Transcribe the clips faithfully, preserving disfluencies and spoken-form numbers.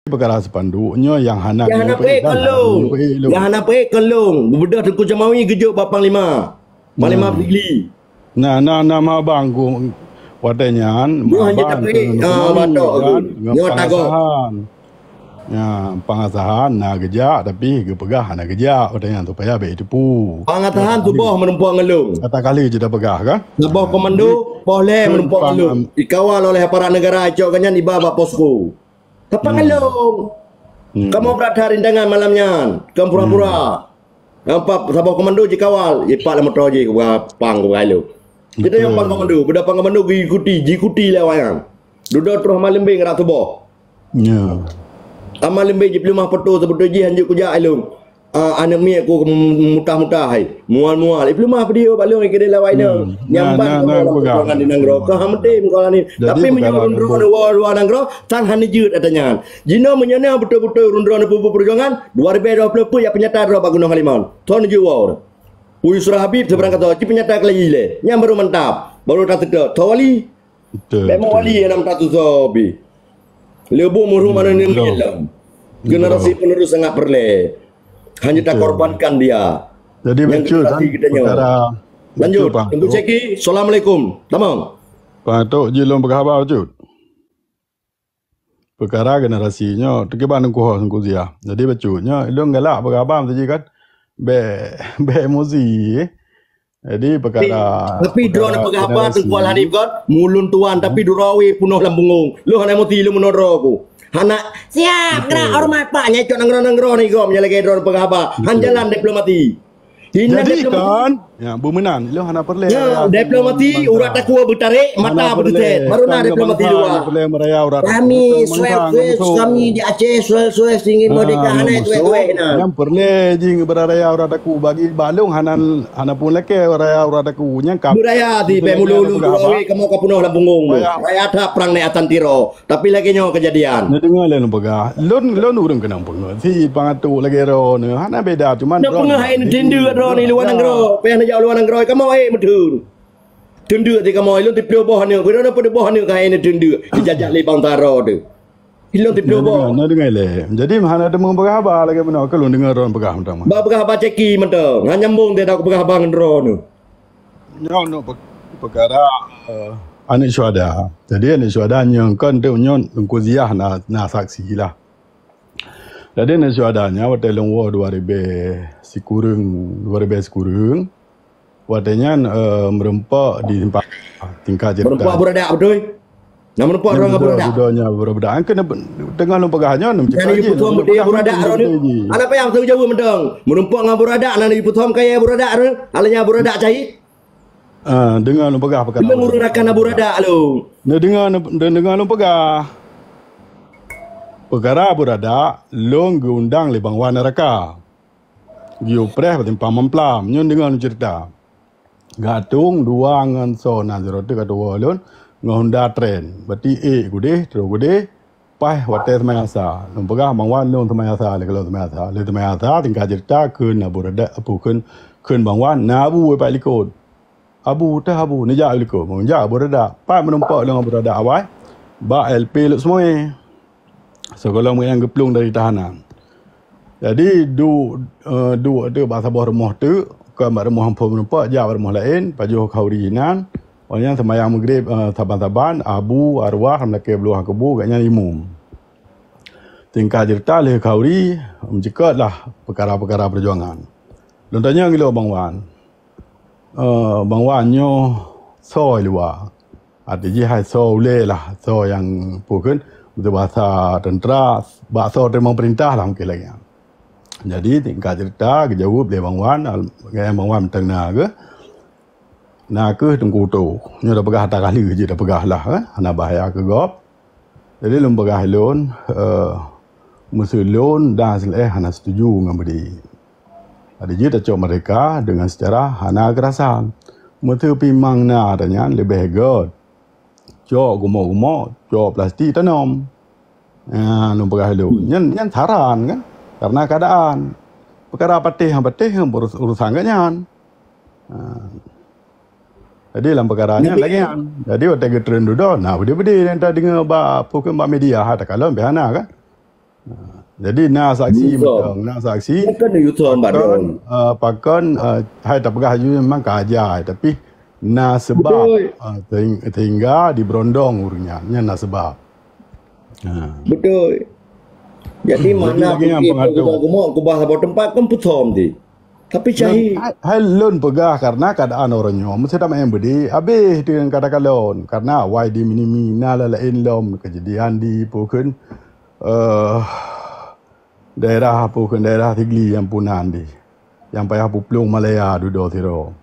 peukara spanduk nyoe nyang hana Nyang hana peuék kon lôn. Nyang hana peuék kon lôn. Geubeudôh Teungku Jamawi geujok bak Panglima. Panglima Fadli. Nah, nah, nah, ma bang ku watée nyan, Nyoe hana tapeuék, ah, batok kan, ngon nyoe tagoh. Pengasahan. Ya, pengasahan na geujak tapi geupeugah hana geujak watée nyan supaya bék teupeu. Pengasahan tuboh meureumpok ngon lôn. Kata kali je dah peugah kan? Saboh komando, poh lhée meureumpok ngon lôn. Dikawal oleh aparat negara, icok gobnyan iba bak posko. Tapang lôn. Kamoe brat that rintangan malam nyan. Kon pura-pura. Nampak saboh komando jikawal, jipak lam moto jih, wah, pang, wah, lôn. Kita nyang pang komando, beuda pang komando jiikuti, jiikuti lé awak nyan. Dudoe troh maleumbeng rot tuboh. Ya. Amal leumbeng jipeuleumah poto saboh jih hanjeuet kujak ilôn. Ah, aneuk miet ku mutah-mutah hai. Mual-mual. Ipeuleumah peudiyeu bak lôn ikeu lawai lôn. Nyang ban kamoe lam peujuangan di nanggroe. Keu ham tem kala ni. Tapi meunyoe ureuëng droeneuh luwa nanggroe, tan hana jeuet ata nyan. Jinoe meunyoe na beutôi-beutôi ureuëng droeneuh peubuet peujuangan, dua ribèe dua ploh peuet jak peunyata droe bak Gunong Halimon. Thon jeuet woe. Pu Yusra Habib seberang kata, ci peunyata keulayi lé. Nyan baru mantap. Baru taseutôt. Thon wali. Betul. Memang wali nyang nam tatusoe pih. Leuboh meuruh mana ni lom. Generasi penerus sangat peureulée. Hanya takorbankan dia. Jadi, nyang bacut generasi kan kita nyoe. Lanjut. Bacut, Pak. Teungku Syeki, assalamualaikum. Tamong. Pak Tok, jih lôn peugah haba bacut. Peukara generasi nyoe, teukiban Teungku Ho, Teungku Ziah. Jadi, bacut nyoe, ilôn galak peugah haba meusaji kan. Bék, bék emosi. Jadi, peukara, tapi droeneuh peugah haba Teungku Al Hanif kan, mulôn tuan, tapi durawi punoh lam bungong. Lôn hana emosi, lôn meunoe droe ku. Hana, siap, gerak, hormat, Pak. Nyai cok nanggroe-nanggroe ni gom, nyang lagée droeneuh peugah haba. Han jalan diplomasi. Jadi kan, ya, beumeunan, ilôn hana peureulée. Ya, diplomasi, urat takue beutarek, mata beuteutet. Baru na diplomasi luwa. Kami swab, kami di Aceh, swab, swab, singgih merdeka, hana tuwek-tuwek na. Nyang peureulée jih beuraya urat takue bagi balong hana, hana pun lakée raya urat takue. Nyang ka beuraya di Bek Mulu, kamoe ka punoh lam bungong. Raya that prang naik atan tiro. Tapi lagée nyoe keujadian. Neudeungoe lé lôn peugah. Lôn, lôn ureuëng keunong peungeut. Si pangatuk lagée droeneuh. Hana beda, cuman na peungeut hai neuteundeuk droeneuh luwa nanggroe. Payah neujak luwa nanggroe. Kamoe hai meuteun. Teundeuk di kamoe. Ilôn tiplôh boh aneuk. Beudoe na peuet boh aneuk hai neuteundeuk. Dijajak lé bansa droe teuh. Ilôn tiplôh boh. Neudeungoe lé. Jadi, hana teumeupeugah haba lagée meunoe. Keu lôn deungoe droeneuh peugah mantong. Ba peugah haba ceki mantong. Ngan nyambong teuh dak peugah haba ngon droeneuh. Nyoe untuk pe-, peukara, eh, aneuk syuhada. Jadi, aneuk syuhada nyoe kon untuk nyoe Teungku Ziah na, na saksi lah. Jadi, aneuk syuhada nyan watée lôn woe dua ribée sikureueng, dua ribée sikureueng, watée nyan, eh, meureumpok di Simpang Tingkat Cerita. Meureumpok Abu Radak, beutôi? Nyang meureumpok droe ngon Abu Radak. Dudoe nyan Abu Radak. Angkeun teungoh lôn peugah nyoe, nyoe cit. Nyang jipeuthom beutôi Abu Radak droe nyoe. Alah payah teuh jaweueb mantong. Meureumpok ngon Abu Radak, na jipeuthom kayée Abu Radak droe. Alah nyan Abu Radak cahit. Ah, deungoe lôn peugah peukara. Deungoe ureuëng rakan Abu Radak lôn. Neudeungoe, neudeungoe lôn peugah. Peukara Abu Radak, lôn geuundang lé Bang Wan Raka. Geuyue preh bak simpang Mamplam, nyoe deungoe lôn ceurita. Geuatong dua ngon soe na sidroe teuk ka tuwoe lôn, ngon Honda Trend. Berarti ék keudeh, troh keudeh, paih watée seumayang Asa. Lôn peugah Bang Wan lôn seumayang Asa, lé keulôn seumayang Asa. Lé seumayang Asa, tingkat ceurita kheun Abu Radak, apu kheun, kheun Bang Wan, na Abu paih likot. Abu, teuh Abu, neujak likot. Meunjak Abu Radak, pat meurumpok lôn Abu Radak awai, bak L P Lhokseumawe. Sigohlom gobnyan geuplueng dari tahanan. Jadi, duek, eh, duek teuk bak saboh rumoh teuk, kon bak rumoh phon meurumpok, jak bak rumoh laén, pajoh khauri inan. Awaknyan seumayang Maghrib, eh, saban-saban, Abu, arwah, meulakée blueh kubu, gobnyan imum. Tingkat ceurita lheueh khauri, meuceukeutlah peukara-peukara peujuangan. Lôn tanyong ilôn Bang Wan. Eh, Bang Wan nyoe soe luwa. Arti jih hai soe ulée lah, soe nyang peue kheun, beubasa teuntra, bak soe teurimong peurintah lah mungken lagée nyan. Jadi, tingkat ceurita geujaweueb lé Bang Wan, al-, Bang Wan mantong na geuh. Na kheueh Teungku Uto. Nyoe tapeugah ata kali jih tapeugah lah, eh. Hana bahya keu gob. Jadi lôn peugah ilôn, eh, meuseulôn dan seuleubeh hana setuju ngon beudé. Jadi jeuet tacok merdeka dengan secara hana keukerasan. Meuseupimang na ata nyan leubeh gét. Cok gumok-gumok, cok plastik tanom. Ha, lôn peugah ilôn. Nyan, nyan saran kan. Karena keadaan. Peukara patéh, patéh, urus-, urusan gobnyan. Ha. Jadi lam peukara nyan lagée nyan. Jadi watée geutreun dudoe, na beudé-beudé nyang tadeungoe bak, peue kheun, bak media, ha, takalon beh hana kan. Jadi na saksi, Yusuf, mantong, na saksi. Pakon Yusuf, Mbak Don? Pakon, eh, pakon, eh, hai tapeugah laju memang ka aja, tapi na sebab, betul, eh, sehing-, sehingga diberondong ureueng nyan. Nyan na sebab. Ha. Betul. Jadi, jadi mana lagi nyang mungkin peungatur, kubah gemuk, kubah saboh teumpat kan peusom ti. Tapi lôn, syahid, hai, hai lôn peugah karena keadaan uroe nyoe meusti tameu'en beudé habéh deungon kata kalon. Karena awai di Minimi na laén lom keujadian di peue kheun, eh, daerah peue kheun, daerah Sigli nyang punan di, nyang payah puplueng Malaya dudoe sidroe.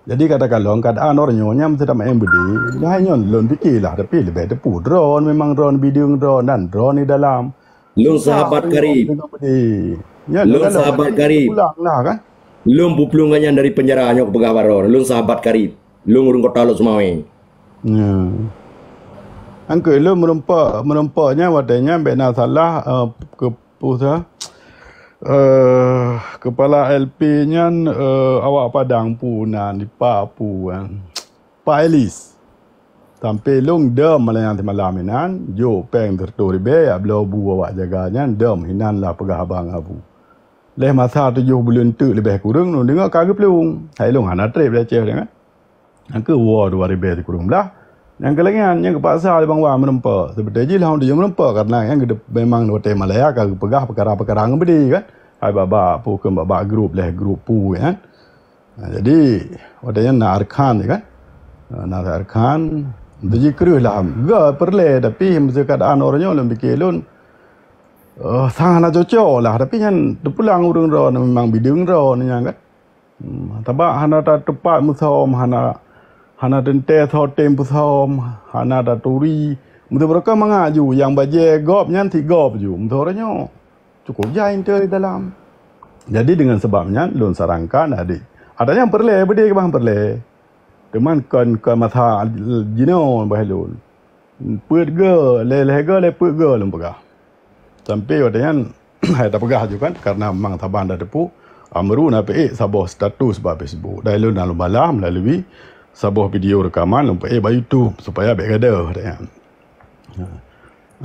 Jadi kata kalon keadaan uroe nyoe nyang meusti tameu'en beudé. Nyoe hai nyoe lôn pike lah, tapi leubeh teupeu droen, memang droen bideueng droen dan droen di dalam. Lôn sahabat karib. Nyan lôn sahabat karib. Pulang lah kan. Lôn puplueng gobnyan dari penjara nyoe kupeugah bak droe. Lôn sahabat karib. Lôn ureueng kota Lhokseumawe. Ya. Angkeu lôn meureumpok, meureumpok nyan watèe nyan bèk na salah, eh, keu peue sa, eh, kepala L P nyan, eh, awak Padang peue nan, Pak peue kan. Pak Elis. Sampoe lôn dom malam nyang simalam inan, jok péng sireutôh ribèe, jak bloe bu awak jaga nyan, dom inan lah peugah haba ngon Abu. Lheuh masa tujoh buleuen teuk leubeh kureueng, lôn deungö ka geuplueng. Hai lôn hana trép di Aceh nyan. Nyang keu woe dua ribèe sikureueng blah. Nyang keu lagèe nyan, nyang geupaksa lé Bang Wan meureumpok. Seubeutôi jih lheuh tujoh meureumpok, karena nyang geude-, memang watèe Malaya ka geupeugah peukara-peukara ngon beudé kan. Hai bak-bak, peue kheun bak-bak grup, lheuh grup peue kan. Ha, jadi, watèe nyan na Arkan je kan. Ha, na Arkan, tu jikreueh lah. Ga peureulèe, tapi meuseu keuadaan uroe nyoe lôn pike lôn, eh, sang hana cocok lah. Tapi nyan teupulang ureueng droe, memang bideueng droe nyan kan. Hmm, sabab hana tateupat meusom, hana, hana teuntèe soe tem peusom, hana taturi. Meuseu beureukat mangat ju, nyang bajèe gob nyan sit gob ju. Meuseu uroe nyoe. Cukup jai enteuk di dalam. Jadi, deungon sabab nyan, lôn sarankan adik. Ata nyang peureulèe, beudé keubah peureulèe. Teuma kon, kon masa jinoe bah lôn. Peuet go, lhèe-lhèe go, lhèe peuet go lôn peugah. Sampoe watèe nyan, hai tapeugah ju kan, karena memang saban tateupeue, Amru na peuék saboh status bak Facebook. Dan lôn na lôn balah melalui saboh video rekaman lôn peuék bak YouTube, supaya bèk gadoh watèe nyan. Ha.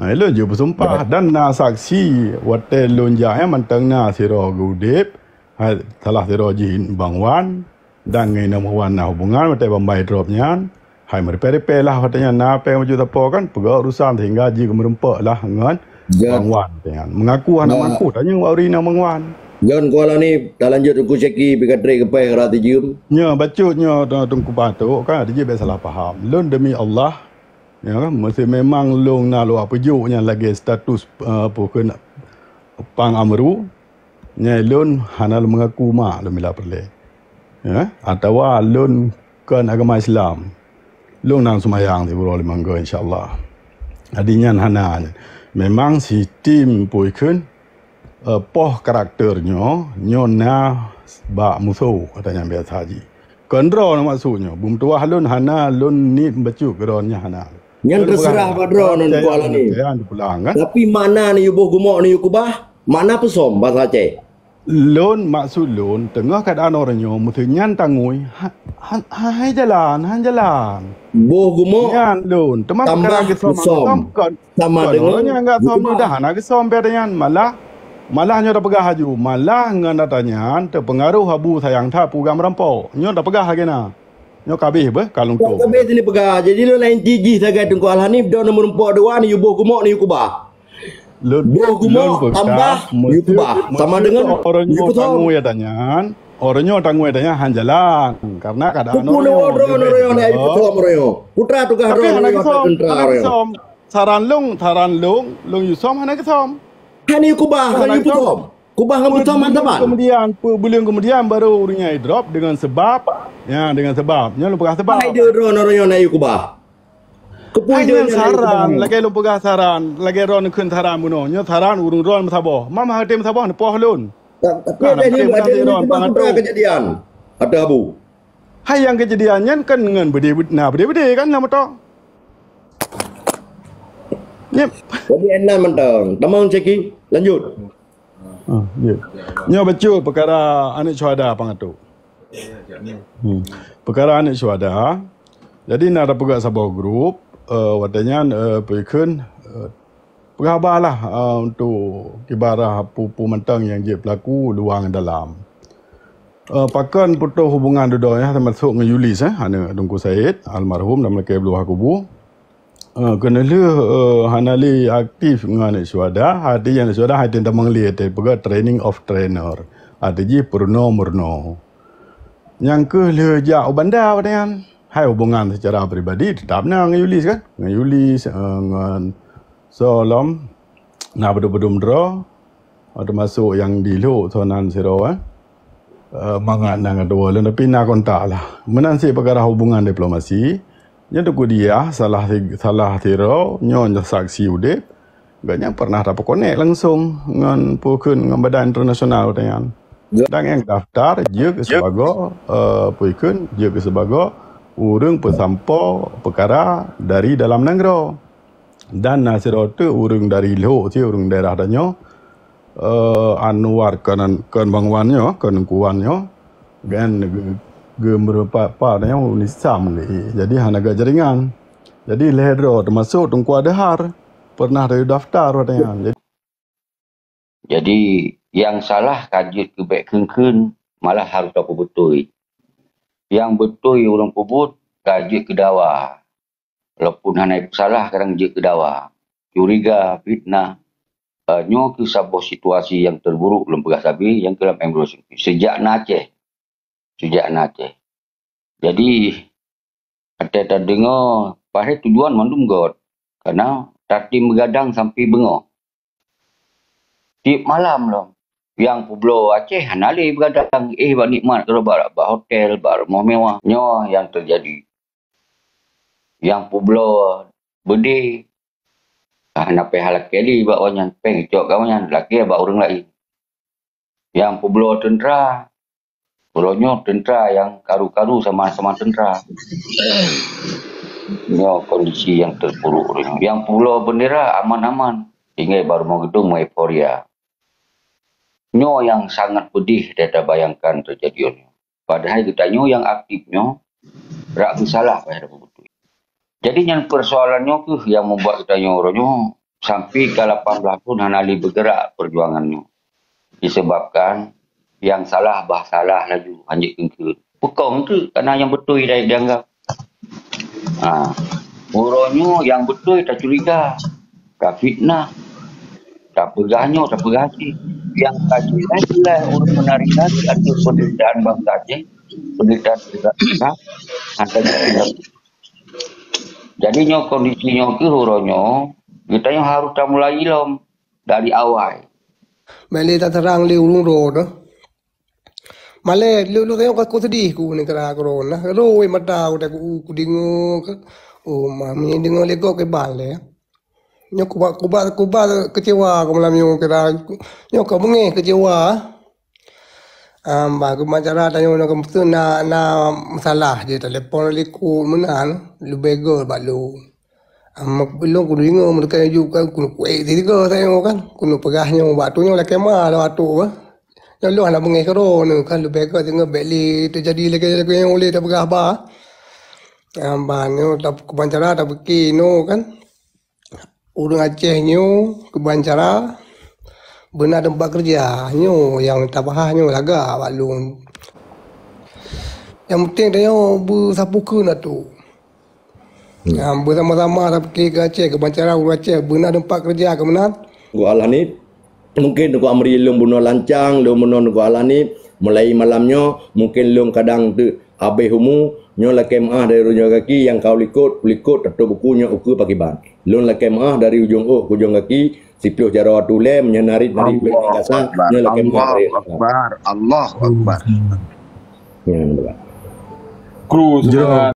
Ha, lôn jeuet peusumpah. Ya. Dan na saksi, watèe lôn jak nyan mantong na sidroe geuudép, hai, salah sidroe jih Bang Wan, dan ngon Bang Wan na hubungan, watèe bambai drop nyan, hai meuripèe-ripèe lah watèe nyan, na péng bacut sapo kan, peugah urusan sehingga jih geumeureumpok lah ngon, ya, Bang Wan watèe nyan. Mengaku hana, ya, mengaku, tanyong awak ureueng inong Bang Wan. Nyan kuala ni, talanjut Teungku Syaki, pih ka trép geupèh rot jeuem. Nyoe, bacut nyoe, Teungku Patok, kan, jih bèk salah paham. Lôn demi Allah, Ya kan? Meuseu memang lôn na lôn peujok nyan lagèe status, eh, peue kheun Pang Amru, nyan lôn hana lôn meungaku mak lôn bila peureulèe. Ya, atawa lôn kon agama Islam. Lôn na seumayang siuroe limong go, insya Allah. Jadi nyan hana. Memang sistem peue kheun eh, poh karakter nyoe, nyoe na bak musoh, kata nyang biasa jih. Kon droe na maksud nyoe, beumeutuwah lôn hana lôn niet bacut keu droe nyan hana. Nyan lôn teuseurah bak droe nyan, Tuan Lani. Tapi makna neuyue boh gumok neuyue keubah, makna peusom basa Aceh. Lôn, maksud lôn, teungoh keuadaan uroe nyoe, meuseu nyan tangui, ha, ha, ha, hai jalan, han jalan. Boh gumok, nyan lôn, teuma tambah peukara geusom, geusom. Geusom kon, sama kon deungon uroe nyan geusom, geukeubah. Dah hana geusom pih ata nyan, malah, malah nyoe tapeugah laju, malah ngon ata nyan teupeungaroh Abu sayang that peugah meurampok. Nyoe tapeugah lagèe na. Nyoe ka abéh beuh, ka lôn tueng. Ka abéh teupeugah. Jadi lôn laén jih sagai Teungku Al-Hanif, droeneuh meurampok dua, neuyue boh gumok, neuyue keubah. Lôn, boh gumok, lôn peugah, tambah, meuseu, yue keubah. Sama deungon, meuseu uroe nyoe yue peusom. Tangui ata nyan, uroe nyoe tangui ata nyan han jalan. Karena keuadaan uroe nyoe, droeneuh uroe nyoe, yue peusom uroe nyoe. Putra tugaih droeneuh uroe nyoe, teuntara uroe nyoe. Saran lôn, saran lôn, lôn yue som hana geusom. Hana yue keubah, hana yue peusom. Keubah ngon peusom mantap, Wan. Kemudian, peubuleuen kemudian baru ureueng nyan drop deungon sebab, ya, deungon sebab. Nyoe lôn peugah sebab. Hai droeneuh uroe nyoe na yue keubah. Keupeue hai nyan saran, lagèe lôn peugah saran, lagèe droeneuh kheun saran bunoe. Nyoe saran ureueng droeneuh meusaboh. Mam hana tém meusaboh neupoh lôn. Tapi ada lôn, ada lôn peugah kejadian. Ata Abu. Hai nyang keujadian nyan kan ngon beudé-, na beudé-beudé kan na meutoh. Nyep. Jadi Enan mantong. Tamong Ceki, lanjut. Ah, ya. Nyoe bacut peukara aneuk syuhada Pang Atok. Hmm. Peukara aneuk syuhada. Jadi na tapeugah saboh grup, eh, watèe nyan, eh, peue kheun, eh, Peugah haba lah, eh, untuk kibarah peue-peue mantong nyang jeuet peulaku luwa ngon dalam. Eh, pakon putôh hubungan dudoe nyan, teumasok ngon Yulis, eh, aneuk Teungku Said, almarhum, dan meulakée bluha kubu. Eh, keuneulheueh, eh, hana lé aktif ngon aneuk syuhada, arti aneuk syuhada hai teuntang meunglé teupeugah training of trainer. Arti jih peurunoe meurunoe. Nyang keuh lheueh jak u Banda watée nyan. Hai hubungan secara pribadi teutap na ngon Yulis kan? Ngon Yulis, eh, ngon Solom, na padum-padum droe, teumasok nyang di Lhok Sonan sidroe, eh. Eh, mangat na ngon dua lôn, tapi na kontak lah. Meunan cit peukara hubungan diplomasi, nyan Teungku Diah salah si-, salah sidroe, nyoe saksi udeb, gobnyan pernah tapeukonek langsung ngon peue kheun ngon badan internasional watée nyan. Ya. Dan nyang daftar jeuet keu sibagoe, eh, peue kheun, jeuet keu sibagoe ureuëng peusampoe peukara dari dalam nanggroe. Dan na sidroe teuk ureuëng dari Lhok, si ureuëng daerah tanyoe, eh, Anwar kon, kon Bang Wan nyoe, kon Teungku Wan nyoe, kan ge-, geumeurupa pa tanyoe unisam lé. Jadi hana geujaringan. Jadi lhée droe teumasok Teungku Adhar pernah tayue daftar watée nyan. Jadi, Jadi, nyang salah ka jeuet keu bék kheun-kheun, malah harôh tapeubeutôi. Nyang beutôi ureuëng peubuet ka jeuet keu dawa. Walaupun hana peusalah, kadang jeuet keu dawa. Curiga, fitnah, eh, nyoe keuh saboh situasi nyang terburuk lôn peugah sabe nyang keuh lam M dua puluh sembilan. Sejak na Aceh. Sejak na Aceh. Jadi, watée tadeungoe, padahai tujuan mandum göt. Karena tatem beugadang sampai beungoh. Tiep malam lom. Nyang peubloe Aceh hana lé beugadang, eh, bak nikmat keudroe bak, bak hotel, bak rumoh mewah. Nyoe nyang teujadi. Nyang peubloe beudé, hana payah lakée lé bak awaknyan, péng icok keu awaknyan, lakée bak ureuëng laén. Nyang peubloe teuntra, uroe nyoe teuntra nyang karu-karu sama-sama teuntra. Nyoe kondisi nyang terpuruk uroe nyoe. Nyang peubloe bendera aman-aman, tinggai bak rumoh geudong meueuforia. Nyoe nyang sangat pedih tabayangkan teujadi uroe nyoe. Padahai geutanyoe nyang aktif nyoe, rak geusalah payah tapeubeutôi. Jadi nyan persoalan nyoe keuh nyang membuat geutanyoe uroe nyoe sampai ka lapan belas thon hana lé beugerak perjuangan nyoe. Disebabkan nyang salah bah salah laju, hanjeuet kheun-kheun. Peukong teuk, karena nyang beutôi dai dianggap. Ha. Uroe nyoe nyang beutôi tacuriga, tafitnah, tapeugah nyoe, tapeugah cit. Nyang ka jeulaih-jeulaih ureuëng meunari-nari ateueh penderitaan bansa Aceh, penderitaan bansa Aceh, hana jeuet. Jadi nyoe kondisi nyoe keuh uroe nyoe, geutanyoe harôh tamulai lom dari awai. Bék lé taseurang lé ureuëng droe teuh. Malée, lôn, lôn tanyong ka kusedih ku neukira keudroe na. Roi mata ku, ku, kudeungoe ke. Oh, ma, meunyoe deungoe lé gob kiban lé. Nyoe kuba, kuba, kuba keucewa ku malam nyoe kira. Nyoe ka beungéh keucewa. Am, bah, keuban cara tanyoe na, na, na masalah je, telepon likot meunan, leubeh gob bak lôn. Am, lôn kudeungoe meureuka ju kan keuneuk kuék sigoe tanyoe kan. Keuneuk peugah nyoe, bak tu nyoe lakée ma lôn atuk bah. Nyoe lôn hana beungéh keudroe nyoe kan, leubeh gob singoh bék lé teujadi lagée, lagée nyoe lé tapeugah bah. Am, bah nyoe ta-, keuban cara tapike nyoe kan. Ureuëng Aceh nyoe keuban cara beuna teumpat keureuja, nyoe nyang tabahas nyoe lagak bak lôn. Nyang penting tanyoe beusapeue kheun atu. Hmm. Ha, beusama-sama tapike keu Aceh, keuban cara ureuëng Aceh beuna teumpat keureuja keu meunan. Teungku Al-Hanif, mungkin Teungku Amri lôn bunoe lancang, lôn bunoe Teungku Al-Hanif, mulai malam nyoe, mungkin lôn kadang teuk habéh umu, nyoe lakée meuáh dari ujong kaki nyang ka likot, likot tatôp buku nyoe ukeue pakiban. Lôn lakée meuáh dari ujong ôh keu ujong kaki, siplôh jaroe atulée, meunyoe narit-narit Allah Akbar, nyoe lakée meuáh Allah dari Akbar, Allah Akbar. Nyan, Pak. Kru sebenarnya.